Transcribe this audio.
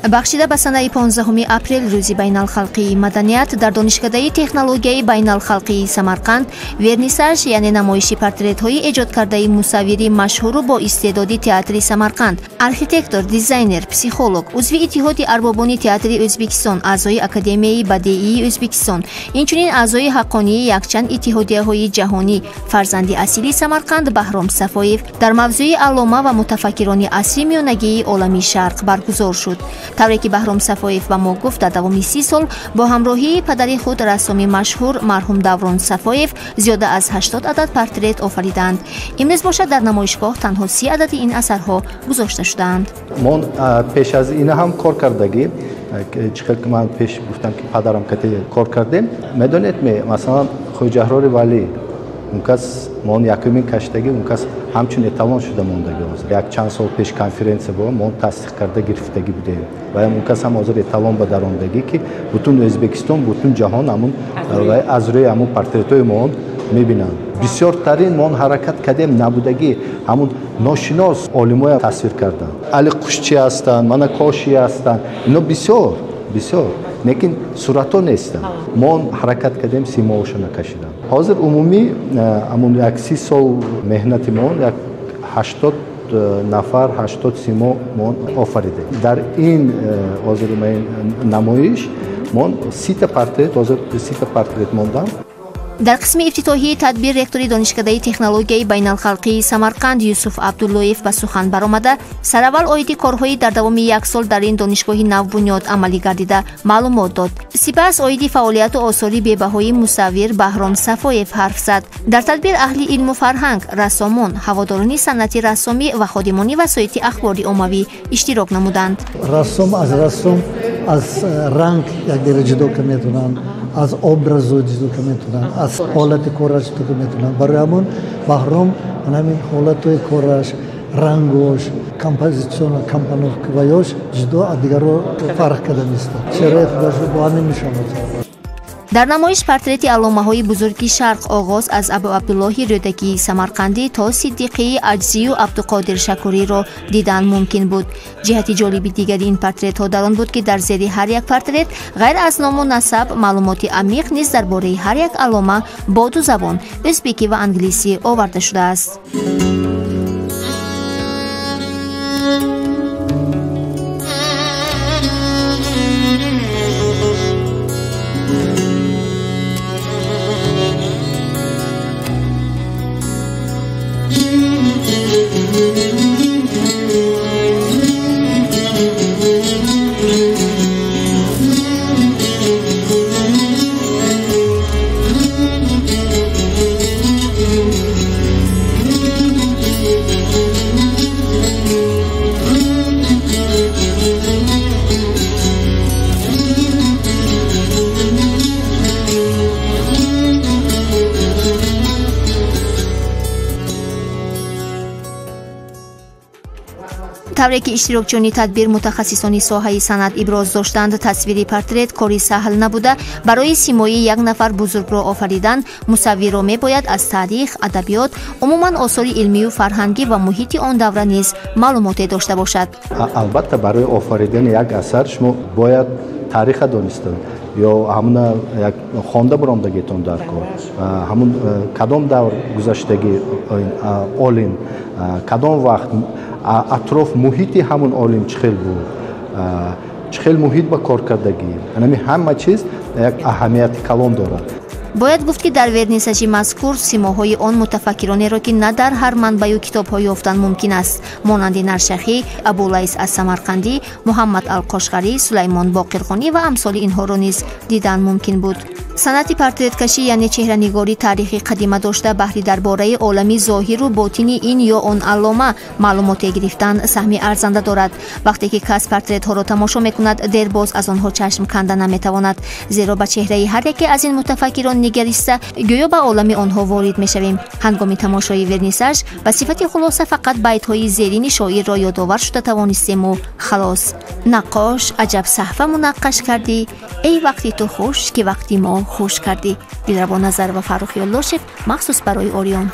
Бахшида ба санаи 15 апрел рӯзи байналхалқии маданият дар Донишкадаи технологияи байналхалқии Самарқанд вернисаж, яъне намоиши портретҳои эҷодкардаи мусаввири машҳуру бо истеъдоди театри Самарқанд, архитектор, дизайнер, психолог, узви Иттиҳоди арбобони театри Ӯзбекистон, аъзои Академияи бадеии Ӯзбекистон, инчунин аъзои ҳаққонии якчанд иттиҳодияҳои ҷаҳонӣ, фарзанди асили Самарқанд Баҳром Сафоев дар мавзӯи аллома ва мутафаккирони асри миёнагии олами Шарқ баргузор шуд. Тавре ки Баҳром Сафоев ба мо гуфт, дар давоми 30 сол бо ҳамроҳии падари худ рассоми машҳур марҳум Даврон Сафоев зиёда аз 80 адад портрет офаридаанд. Имрӯз бошад дар намоишгоҳ танҳо 30 адади ин асарҳо гузошта шудаанд. Мон пеш аз ина ҳам кор кардагӣ, чӣ хел ки ман пеш гуфтам ки падарам кате кор кардем. Медонед ме, масалан Хоҷаҳрори Валӣ, он кас мон якумин каштагӣ, он кас ҳамчун эталон шуда мондагӣ. Ҳозир як чанд сол пеш конференсия бо мон тасдиқ карда гирифтагӣ будем ва он кас ҳам ҳозир эталон ба дарондагӣ, ки бутун Ӯзбекистон, бутун ҷаҳон ҳамун аз рӯи ҳамун портретҳои мон мебинанд. Бисёртарин мон ҳаракат кардем набудагӣ ҳамун ношинос олимоя тасвир карданд. Али Қушчи ҳастанд, мана Коши ҳастанд, ино бисёр бисёр, лекин суратҳо нестанд. Мон ҳаракат кардем симоҳошона кашидан. Ҳозир умумӣ ҳамун як 30 сол меҳнати мон як 80 нафар 80 симо мон офаридем. Дар ин ҳозир намоиш мон 30 портрет, ҳозир 30 портрет мондам. Дар қисми ифтитоҳии тадбир ректори Донишкадаи технологияи байналхалқии Самарқанд Юсуф Абдуллоев ба сухан баромада, сараввал оиди корҳои дар давоми як сол дар ин донишгоҳи навбунёд амалӣ гардида маълумот дод. Сипас оиди фаъолияту осори бебаҳои мусаввир Баҳром Сафоев ҳарф зад. Дар тадбир аҳли илму фарҳанг, рассомон, ҳаводорони санъати рассомӣ ва ходимони васоити ахбори оммавӣ иштирок намуданд. Рассом аз рассом аз ранг якдига ҷудо ка метавонанд, аз образу ҷудо ка метавонанд, аз ҳолати кораш ҷудо ка метавонанд. Барои ҳамон Баҳром ҳамин ҳолатҳои кораш, рангош, композитсиона, компоновкаёш ҷудо аз дигарро фарқ карда меистад. Чеҳраи худашро бо ҳамин нишон медиҳад. Дар намоиш портрети алломаҳои бузурги Шарқ оғоз аз Абу Абдуллоҳи Рӯдакии Самарқандӣ то Сиддиқии Аҷзию Абдуқодир Шакуриро дидан мумкин буд. Ҷиҳати ҷолиби дигари ин портретҳо дар он буд, ки дар зери ҳар як портрет ғайр аз ному насаб маълумоти амиқ низ дар бораи ҳар як аллома бо ду забон ӯзбекӣ ва англисӣ оварда шудааст. Тавре ки иштирокчиёни тадбир мутахассисони соҳаи санъат иброз доштанд, тасвири портрет кори саҳл набуда, барои симои як нафар бузургро офаридан мусаввирро мебояд аз таърих, адабиёт, умуман осори илмию фарҳангӣ ва муҳити он давра низ маълумоте дошта бошад. Албатта, барои офаридани як асар шумо бояд таъриха дониста ё ҳамуна як хонда баромдагитон дар кор, ҳамун кадом давр гузаштаги олим, кадом вақт атроф муҳити ҳамун олим чӣ хел буд, чӣ хел муҳит ба кор кардагӣ, ҳамин ҳама чиз як аҳамияти калон дорад. Бояд гуфт, ки дар вернисажи мазкур симоҳои он мутафаккиронеро, ки на дар ҳар манбаю китобҳо ёфтан мумкин аст, монанди Наршахӣ, Абулайс аз Самарқандӣ, Муҳаммад Алқошғарӣ, Сулаймон Боқирхонӣ ва амсоли инҳоро низ дидан мумкин буд. Санъати портреткашӣ, яъне чеҳранигорӣ, таърихи қадима дошта, баҳри дар бораи олами зоҳиру ботини ин ё он аллома маълумоте гирифтан саҳми арзанда дорад. Вақте ки кас портретҳоро тамошо мекунад, дербоз аз онҳо чашм канда наметавонад, зеро ба чеҳраи ҳар яке аз ин мутафаккирон нигариста гӯё ба олами онҳо ворид мешавем. Ҳангоми тамошои вернисаж ба сифати хулоса фақат байтҳои зерини шоирро ёдовар шуда тавонистему халос. Наққош аҷаб саҳфа мунаққаш кардӣ, эй вақти ту хуш, ки вақти мо хуш кардӣ. Дилрабо Назар ва Фаррух Ёлдошев махсус барои Орион.